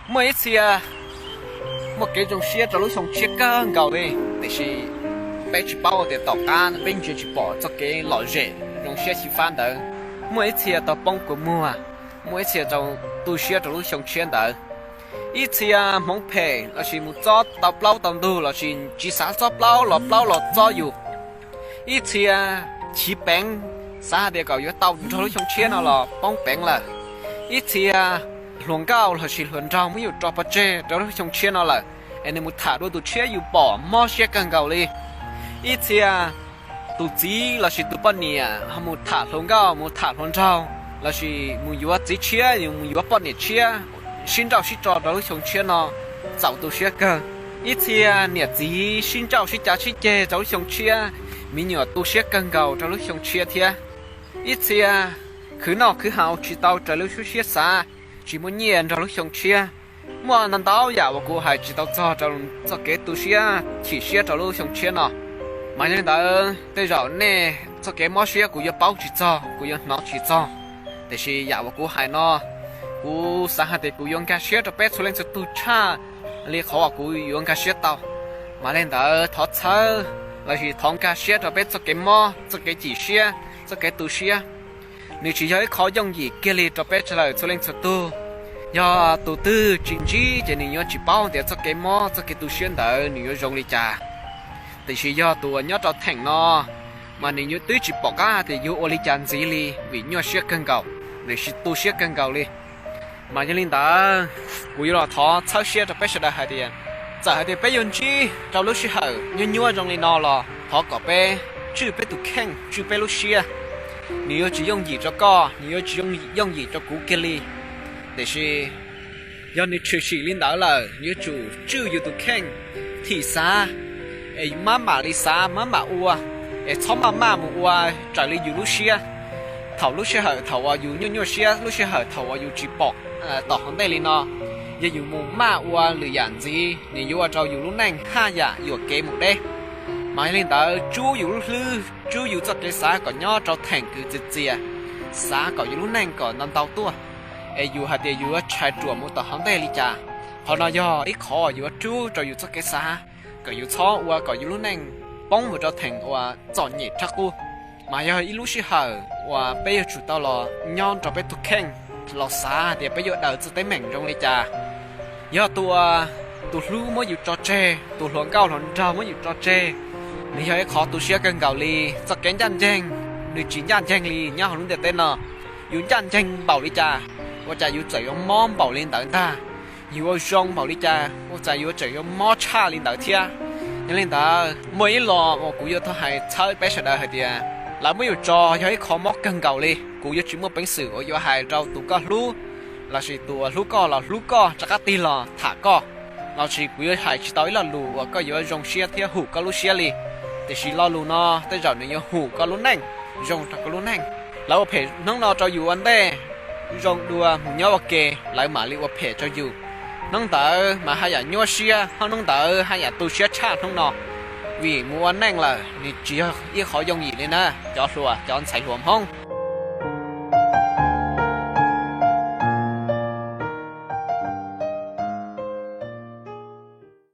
Muaj ib txhia muaj kev zoo siab rau lub xyoo tshiab kawg nkaus li, tiam sis peb tsis paub tias tom qab peb ntsia tsis pom txoj kev lom zem zoo siab xyiv fab ntawd. Muaj ib txhia tau poob kua muag, muaj ib txhia tau tu siab rau lub xyoo tshiab ntawd. Ib txhia hmoov phem lossis mus txob tau plaub tau ntug lossis tsis xav txob plaub los plaub los txob yus. Ib txhia chiv peev, xav hais tias kom yuav tau nrog lub xyoo tshiab no los poob peev lawm. Ib txhia hluas nkauj lossis hluas nraug muab yus tso pov tseg rau lub xyoo tshiab no lawm, es nws mus tham dua tus tshiab yus pom mob siab kawg nkaus li. Ib txhia tus txiv lossis tus poj niam ho mus tham hluas nkauj mus tham hluas nraug lossis mus yuav txiv tshiab yus mus yuav poj niam tshiab, sib nrauj sib tso rau lub xyoo tshiab no, txaus tu siab kawg. Ib txhia niam txiv sib nrauj sib cav sib ceg rau lub xyoo tshiab, me nyuam tu siab kawg nkaus rau lub xyoo tshiab thiab. Ib txhia khwv noj khwv haus tsis tau raws li lub siab xav, tsis muaj nyiaj nrog lub xyoo tshiab. Muaj ntau ntau yam uas kuv hais tsis tau txog rau txoj kev tu siab chim siab rau lub xyoo tshiab no. Mas yog li ntawd tej zaum nej txoj kev mob siab kuv yuav paub tsis txog, kuv yuav hnov tsis txog, tiam sis yam uas kuv hais no, kuv xav hais tias kuv yuav nkag siab rau peb txhua leej txhua tug tshaj li qhov uas kuv yuav nkag siab tau. Mas li ntawd thov txhawb lossis thov nkag siab rau peb txoj kev mob, txoj kev chim siab, txoj kev tu siab. Nws tsis yog ib qho yooj yim kiag li rau peb sawv daws txhua leej txhua tug. Yog tus twg tsis ntsib ces nws yuav tsis paub tias txoj kev mob txoj kev tu siab ntawd nws yuav zoo li cas. Tiam sis yog tus uas nyob rau theem no, mas nws yuav twb tsis pom qab tias yuav ua li cas ntxiv li vim nyuaj siab kawg nkaus, nws tu siab kawg nkaus li. Mas yog li ntawd, kuv yuav los thov txhawb siab rau peb sawv daws hais tias, txawm hais tias peb yuav ntsib rau lub sij hawm nyuaj nyuaj zoo li no los thov kom peb tswj peb tus kheej, tswj peb lub siab. Nws yuav tsis yooj yim rau koj, nws yuav tsis yooj yim rau kuv kiag li. Tiam sis yog nws tshwm sim li ntawd lawm, yuav tsum tswj yus tus kheej, thim xav, es maj mam li xav maj mam ua, es txhob maj maj mus ua raws li yus lub siab. Thaum lub sij hawm thaum uas yus nyuaj nyuaj siab, lub sij hawm thaum uas yus tsis pom tom hauv ntej li no, yog yus mus maj ua lwm yam ntxiv, nws yuav ua rau yus lub neej haj yam yuam kev mus deb. Mas yog li ntawd, tsub yus lub hlwb, tsub yus txoj kev xav kom nyob rau theem kws txias txias, xav kom yus lub neej kom ntau ntau tuaj, es yus hais tias yus yuav tshais ruam mus tom hauv ntej li cas. Qhov no yog ib qho yuav rub rau yus txoj kev xav, kom yus txhob ua kom yus lub neej poob mus rau theem uas txom nyem rab qub. Mas yog ib lub sij hawm uas peb yuav tsum tau los nyob rau peb tus kheej, los xav tias peb yuav daws txoj teeb meem zoo li cas. Yog tus, tus hlub muab yus tso tseg, tus hluas nkauj hluas nraug muab yus tso tseg, nws yog ib qho tu siab kawg nkaus li. Txoj kev ncaj nceeg, nws tsis ncaj nceeg li nyob hauv lub ntiaj teb no. Yus ncaj nceeg npaum li cas, ua cas yus txawm yuav mob npaum li ntawd ntag. Yus ua zoo npaum li cas, ua cas yus txawm yuav mob tshaj li ntawd thiab. Yog li ntawd, muaj ib los uas kuv yuav tau hais txhawb peb sawv daws hais tias, lawv muab yus tso yog ib qho mob kawg nkaus li. Kuv yuav tsis muaj peev xwm uas yuav hais rau tus koj hlub, lossis tus uas hlub koj los hlub koj rov qab tig los tham koj, lossis kuv yuav hais tsis tau ib lo lus uas koj yuav zoo siab thiab hum koj lub siab li. Tiam sis lo lus no tej zaum nws yuav hum koj lub neej, zoo rau koj lub neej. Lawv ua phem hnub no rau yus ua ntej, zoo dua mus nyob ua ke, lawv mam li ua phem rau yus. Hnub ntawd mas haj yam nyuaj siab, hnub ntawd haj yam tu siab tshaj hnub no. Vim mus ua neej lawm, nws tsis yog ib qho yooj yim li na, cov hluas, cov ntxhais hluas Hmoob.